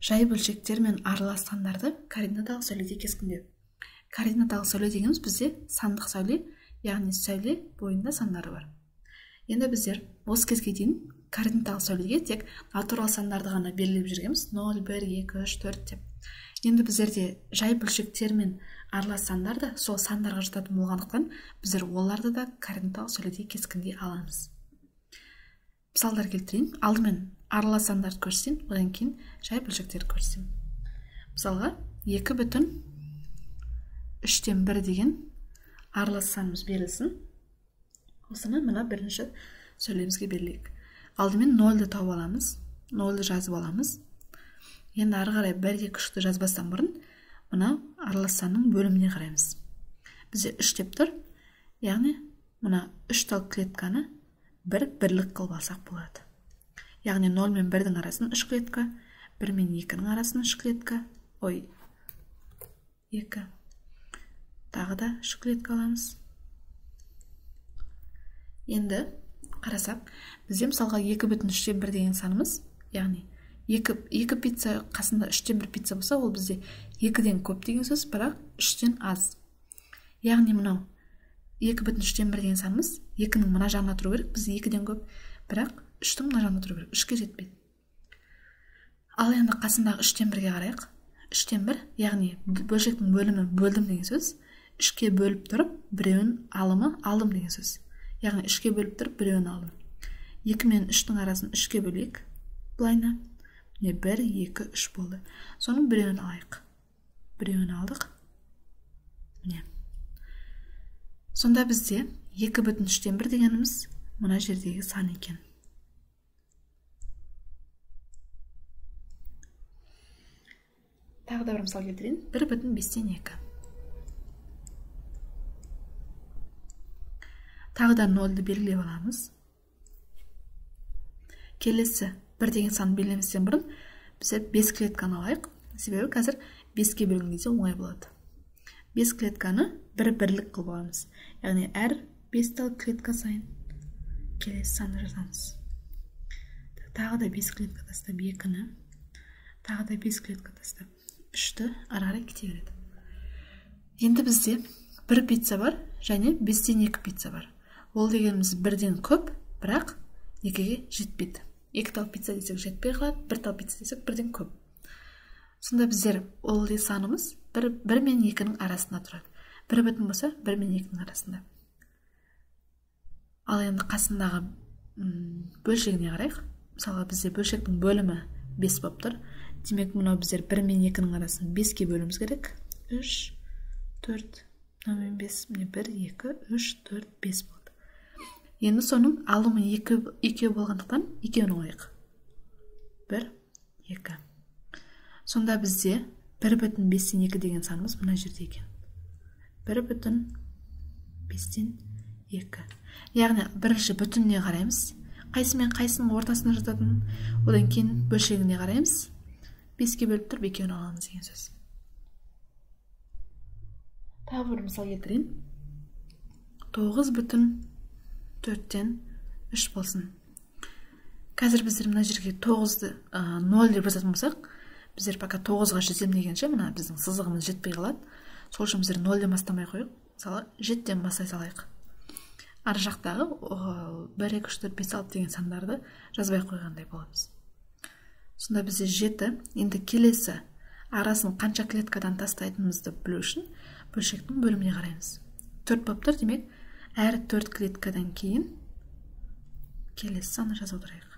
Жай бөлшектер мен аралас сандарды координаталық сәуледе кескіндеу. Координаталық сәуле дегеніміз бізде сандық сәуле, яғни сәуле бойында сандары бар. Енді біздер осы кезге дейін координаталық сәулеге тек натурал сандарды ғана белгілеп жүргенбіз, 0, 1, 2, 3, 4 деп. Енді біздерде жай бөлшектер мен аралас сандар да сол сандарға жататын болғандықтан, біздер оларды да координаталық сәуледе кескіндей аламыз. Мысалдар келтірейін. Алдымен аралас сандарды көрсетейін, одан кейін жай бөлшектерді көрсетейін. Мысалға, 2,3 деген аралас санымыз берілсін. Осыны мына бірінші сәулемізге берілейік. Алдымен 0-ді тауып аламыз, 0-ді жазып аламыз. Енді ары қарай 1, 2, 3-ті жазбастан бұрын мына аралас санның бөліміне қараймыз. Бізде 3 деп тұр, яғни мына 3 тал клетканы бір бірлік қылып алсақ болады. Яғни 0 мен 1-дің арасын 3 клетка, 1 мен 2-нің арасын 3 клетка, ой, 2. Тағы да 3 клетка аламыз. Енді қарасақ, бізде мысалға 2,3 деген санымыз, яғни 2 пицца қасында 1/3 пицца болса, ол бізде 2-ден көп деген сөз, бірақ 3-тен аз. Яғни мынау 2,3 деген санымыз 2-нің мына жағына тұру керек, бізде 2-ден көп, бірақ 3-тің мына жағына тұру керек, 3-ке жетпейді. Ал енді қасындағы 1/3-ге қарайық. 1/3, яғни бөлшектің бөлімі бөлдім деген сөз, 3-ке бөліп тұрып, біреуін алымы алдым деген сөз. Яғни 3-ке бөліп тұрып, біреуін алдым. 2 мен 3-тің арасын 3-ке бөлейік. Былайына. Міне 1, 2, 3 болды. Соның біреуін алайық. Біреуін алдық. Міне. Сонда бізде 2,3 дегеніміз мына жердегі сан екен. Тағы да бір мысал келтірейін. 1,5. Тағы да 0-ді белгілеп аламыз. Келесі 1 деген санды белгілеместен бұрын біздер 5 клетканы алайық. Себебі қазір 5-ке бөлген кезде оңай болады. 5 клетканы бір бірлік қылып аламыз. Яғни әр 5 тал клетка сайын келесі санды жазамыз. Тағы да 5 клетка тастап 2-ні, тағы да 5 клетка тастап 3-ті, ары қарай кете береді. Енді бізде 1 пицца бар және 5-тен 2 пицца бар. Ол дегеніміз 1-ден көп, бірақ 2-ге жетпейді. 2 тал пицца десек жетпей қалады, 1 тал пицца десек 1-ден көп. Сонда біздер ол санымыз 1 мен 2-нің арасында тұрады. 1 бүтін болса 1 мен 2-нің арасында. Ал енді қасындағы бөлшегіне қарайық. Мысалға бізде бөлшектің бөлімі 5 болып тұр. Демек мынау біздер 1 мен 2-нің арасын 5-ке бөлуіміз керек. 3, 4, мынау мен 5, міне 1, 2, 3, 4, 5 болды. Енді соның алымы екеу болғандықтан екеуін алайық. 1, 2. Сонда бізде 1,5 деген санымыз мына жерде екен. 1,5. Яғни бірінші бүтініне қараймыз. Қайсы мен қайсының ортасына жататынын, одан кейін бөлшегіне қараймыз. 5-ке бөліп тұрып екеуін аламыз деген сөз. Тағы бір мысал келтірейін. 9,4 3 болсын. Қазір біздер мына жерге 9-ды 0 деп жазатын болсақ, біздер пока 9-ға жетем дегенше мына біздің сызығымыз жетпей қалады. Сол үшін біздер 0-ден бастамай қойып, мысалы 7-ден бастай салайық. Ар жақтағы 1, 2, 3, 4, 5, 6 деген сандарды жазбай қойғандай боламыз. Сонда бізде 7. Енді келесі арасын қанша клеткадан тастайтынымызды білу үшін бөлшектің бөліміне қараймыз. 4 болып тұр, демек әр 4 клеткадан кейін келесі санды жазып отырайық.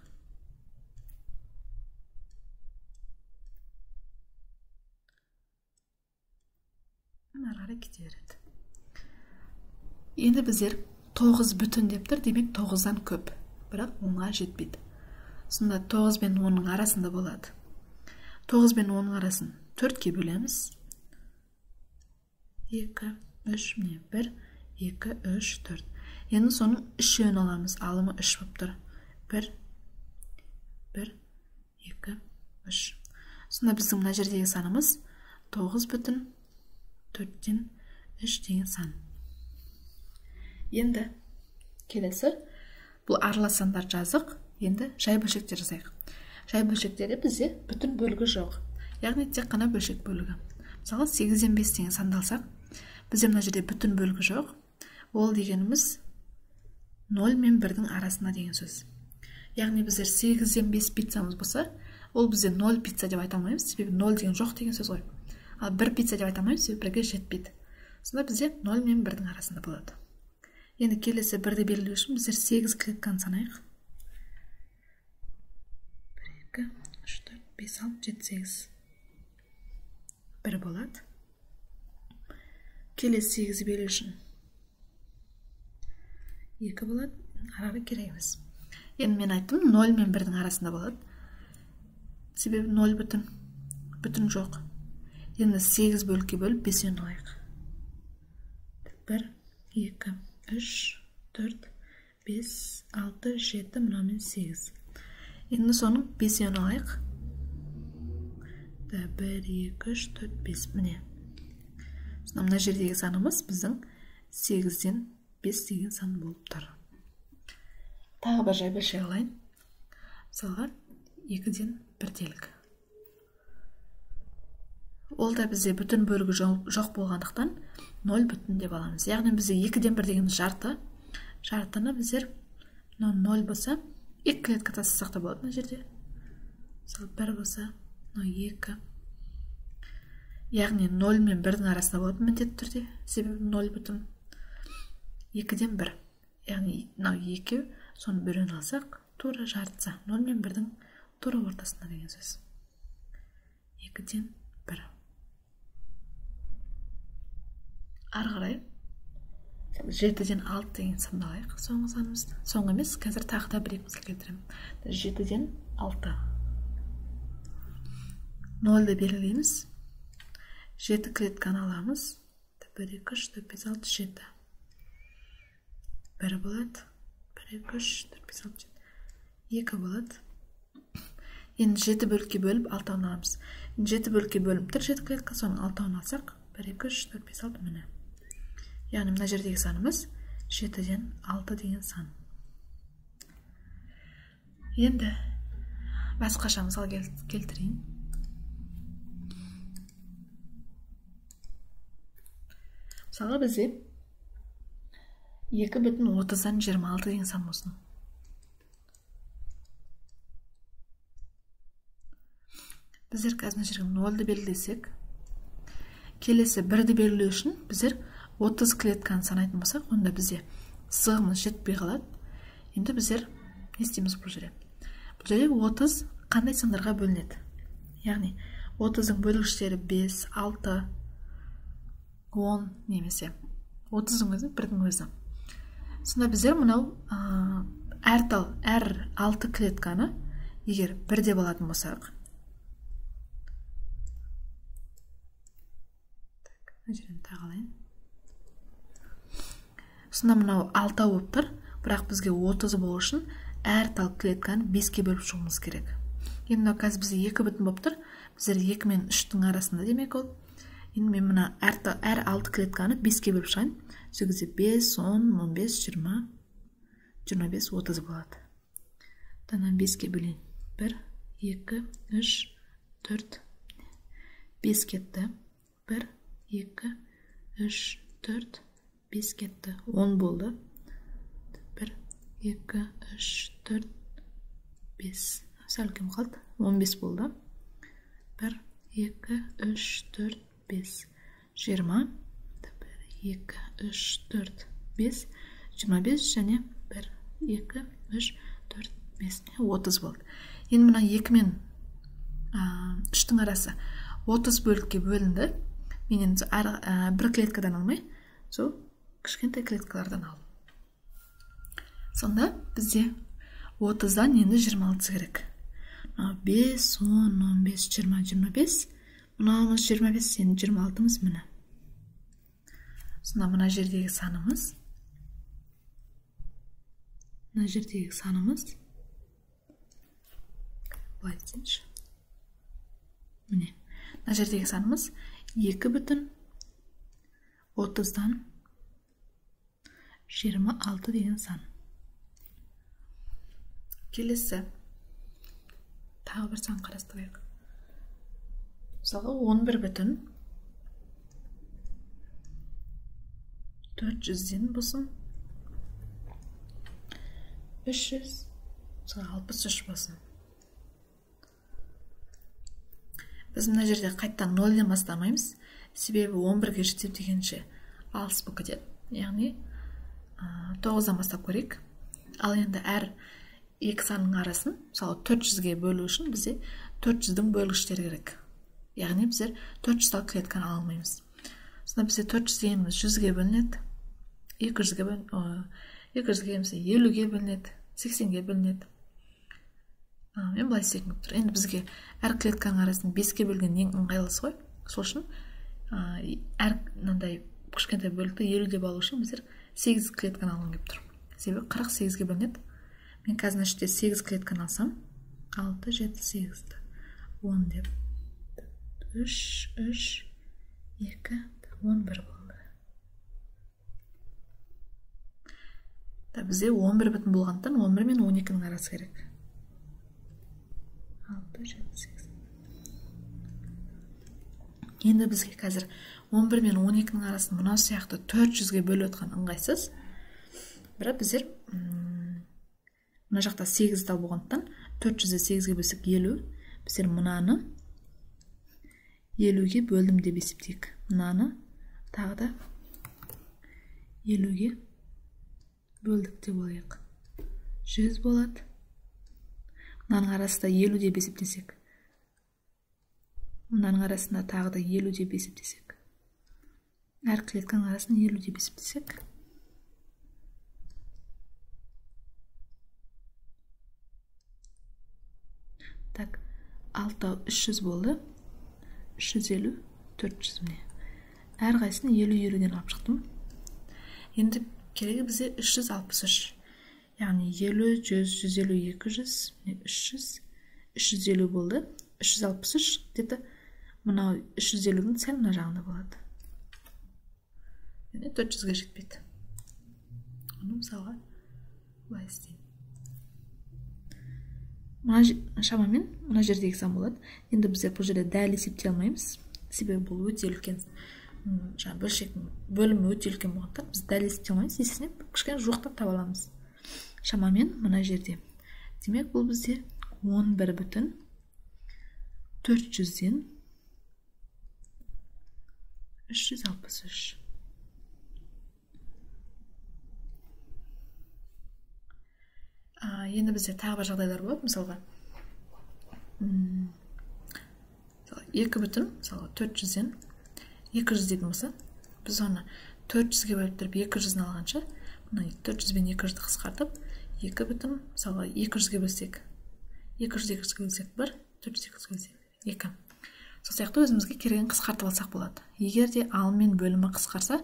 Ары қарай кете береді. Енді біздер 9 бүтін деп тұр, демек 9-дан көп, бірақ 10-ға жетпейді. Сонда 9 бен 10-ның арасында болады. 9 бен 10-ның арасын 4-ке бөлеміз. 2, 3, міне 1, 2, 3, 4. Енді соның үшеуін аламыз. Алымы 3 болып тұр. 1, 1, 2, 3. Сонда біздің мына жердегі санымыз 9,4 3 деген сан. Енді келесі бұл аралас сандар жаздық. Енді жай бөлшектер жазайық. Жай бөлшектерде бізде бүтін бөлігі жоқ. Яғни тек қана бөлшек бөлігі. Мысалы, 8-ден 5 деген санды алсақ, бізде мына жерде бүтін бөлігі жоқ. Ол дегеніміз 0 мен 1-дің арасында деген сөз. Яғни біздер 8-ден 5 пиццамыз болса, ол бізде 0 пицца деп айта алмаймыз, себебі 0 деген жоқ деген сөз ғой. Ал 1 пицца деп айта алмаймыз, себебі 1-ге жетпейді. Сонда бізде 0 мен 1-дің арасында болады. Енді келесі 1-ді белгілеу үшін біздер 8 клетканы санайық. 1, 2, 3, 4, 5, 6, 7, 8. 1 болады. Келесі 8-ді белгілеу үшін 2 болады. Ары керек емес. Енді мен айттым, 0 мен 1-дің арасында болады. Себебі 0 бүтін, бүтін жоқ. Енді 8 бөлікке бөліп 5-ін алайық. 1, 2, 3, 4, 5, 6, 7, мынаумен 8. Енді соның 5-ін алайық. 1, 2, 3, 4, 5. Міне. Сонда мына жердегі санымыз біздің 8-ден 5 деген сан болып тұр. Тағы бір жай бөлшек алайын. Мысалға, 2-ден 1 делік. Ол да бізде бүтін бөлігі жоқ болғандықтан 0 бүтін деп аламыз. Яғни бізде 2-ден 1 деген жарты. Жартыны біздер 0 болса, 2 клетка тастасақ та болады мына жерде. Мысалы, 1 болса, 2. Яғни 0 мен 1-дің арасында болады міндетті түрде, себебі 0 бүтін. 2-ден 1. Яғни мынау 2, соның біреуін алсақ, тура жартысы. 0 мен 1-дің тура ортасында деген сөз. 2-ден 1. Ары қарай 7-ден 6 деген санды алайық. Соңғы санымызды. Соңғы емес, қазір тағы да бір екі мысал келтіремін. 7-ден 6. 0-ді белгілейміз. 7 клетканы аламыз. 1, 2, 3, 4, 5, 6, 7. 1 болады. 1, 2, 3, 4, 5, 6, 7. 2 болады. Енді 7 бөлікке бөліп 6-ын аламыз. 7 бөлікке бөлініп тұр 7 клетка, соның 6-ын алсақ, 1, 2, 3, 4, 5, 6 міне. Яғни мына жердегі санымыз 7-ден 6 деген сан. Енді басқаша мысал келтірейін. Мысалға бізде 2,30-дан 26 деген сан болсын. Біздер қазір мына жерге 0-ды белгілесек, келесі 1-ді белгілеу үшін біздер 30 клетканы санайтын болсақ, онда бізде сызығымыз жетпей қалады. Енді біздер не істейміз бұл жерде? Бұл жерде 30 қандай сандарға бөлінеді? Яғни 30-ың бөлгіштері 5, 6, 10 немесе 30-ың өзі, 1-дің өзі. Сонда біздер мынау әр 6 клетканы егер 1 деп алатын болсақ, мына жерден тағы алайын. Сонда мынау 6 болып тұр, бірақ бізге 30 болу үшін әр тал клетканы 5-ке бөліп шығуымыз керек. Енді мынау қазір бізде 2 бүтін болып тұр, біздер 2 мен 3-тің арасында демек ол. Енді мен мына әр 6 клетканы 5-ке бөліп шығайын. Сол кезде 5, 10, 15, 20, 25, 30 болады. Таңнан 5-ке бөлейін. 1, 2, 3, 4, 5 кетті. 1, 2, 3, 4, 5 кетті. 10 болды. 1, 2, 3, 4, 5. Сәл кем қалды. 15 болды. 1, 2, 3, 4, 5. 20. 1, 2, 3, 4, 5. 25 және 1, 2, 3, 4, 5. 30 болды. Енді мына 2 мен 3-тің арасы 30 бөлікке бөлінді. Мен енді бір клеткадан алмай, сол кішкентай клеткалардан алдым. Сонда бізде 30-дан енді 26 керек. 5, 10, 15, 20, 25. Мынауымыз 25, енді 26-мыз міне. Сонда мына жердегі санымыз, былай десеңші. Міне, мына жердегі санымыз 2,30-дан 26 деген сан. Келесі тағы бір сан қарастырайық. Мысалға 11 бүтін 400-ден болсын, 363 болсын. Біз мына жерде қайттан 0-ден бастамаймыз, себебі 11-ге жетіп дегенше алыс болып кетеді. Яғни 9-дан бастап көрейік. Ал енді әр екі санның арасын, мысалы 400-ге бөлу үшін бізде 400-дің бөлгіштері керек. Яғни біздер 400 клетканы ала алмаймыз. Сонда бізде 400 дегеніміз 100-ге бөлінеді, 200-ге 200-ге немесе 50-ге бөлінеді, 80-ге бөлінеді. Мен былай істегім келіп тұр. Енді бізге әр клетканың арасын 5-ке бөлген ең ыңғайлысы ғой. Сол үшін әр мынандай кішкентай бөлікті 50 деп алу үшін біздер 8 клетканы алғым келіп тұр. Себебі 48-ге бөлінеді. Мен қазір мына жерде 8 клетканы алсам, 6, 7, 8, 10 деп 3, 3, 2, 11 болды. Бізде 11 бүтін болғандықтан 11 мен 12-нің арасы керек. 6, 7, 8. Енді бізге қазір 11 мен 12-нің арасын мынау сияқты 400-ге бөліп отқан ыңғайсыз. Бірақ біздер мына жақта 8 тал болғандықтан 400-ді 8-ге бөлсек 50. Біздер мынаны 50-ге бөлдім деп есептейік. Мынаны тағы да 50-ге бөлдік деп алайық. 100 болады. Мынаның арасында 50 деп есептесек. Мынаның арасында тағы да 50 деп есептесек. Әр клетканың арасын 50 деп есептесек. Так, 6 300 болды. 350, 400 міне. Әрқайсысын 50-50-ден алып шықтым. Енді керегі бізде 363. Яғни 50, 100, 150, 200, 300, 350 болды. 363 где-то мынау 350-дің сәл мына жағында болады. Яғни 400-ге жетпейді. Оны мысалға былай істеймін. Мына шамамен мына жердегі сан болады. Енді біздер бұл жерде дәл есептей алмаймыз. Себебі бұл өте үлкен, жаңа бөлшектің бөлімі өте үлкен болғандықтан біз дәл есептей алмаймыз. Есесіне кішкене жуықтап таба аламыз. Шамамен мына жерде. Демек, бұл бізде 11 бүтін 400-ден 363. Енді бізде тағы бір жағдайлар болады. Мысалға, 2 бүтін, мысалға 400-ден 200 дейтін болса, біз оны 400-ге бөліп тұрып 200-ін алғанша, мына 400 бен 200-ді қысқартып, 2 бүтін, мысалға 200-ге бөлсек, 200 200-ге бөлсек 1, 400 200-ге бөлсек 2. Сол сияқты өзімізге керегін қысқартып алсақ болады. Егер де алым мен бөлімі қысқарса,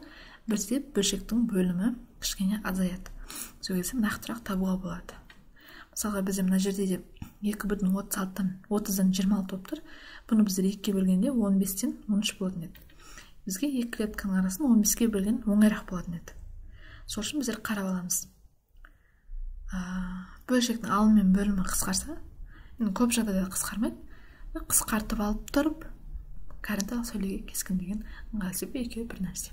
бізде бөлшектің бөлімі кішкене азаяды. Сол кезде нақтырақ табуға болады. Мысалға бізде мына жерде де 2 бүтін 30-дан 26 болып тұр. Бұны біздер 2-ге бөлгенде 15-тен 13 болатын еді. Бізге 2 клетканың арасын 15-ге бөлген оңайырақ болатын еді. Сол үшін біздер қарап аламыз. Бөлшектің алым мен бөлімі қысқарса, енді көп жағдайда қысқармайды, қысқартып алып тұрып, кәрінді сөйлеуге кескіндеген ыңғайлы, себебі екеуі бір нәрсе.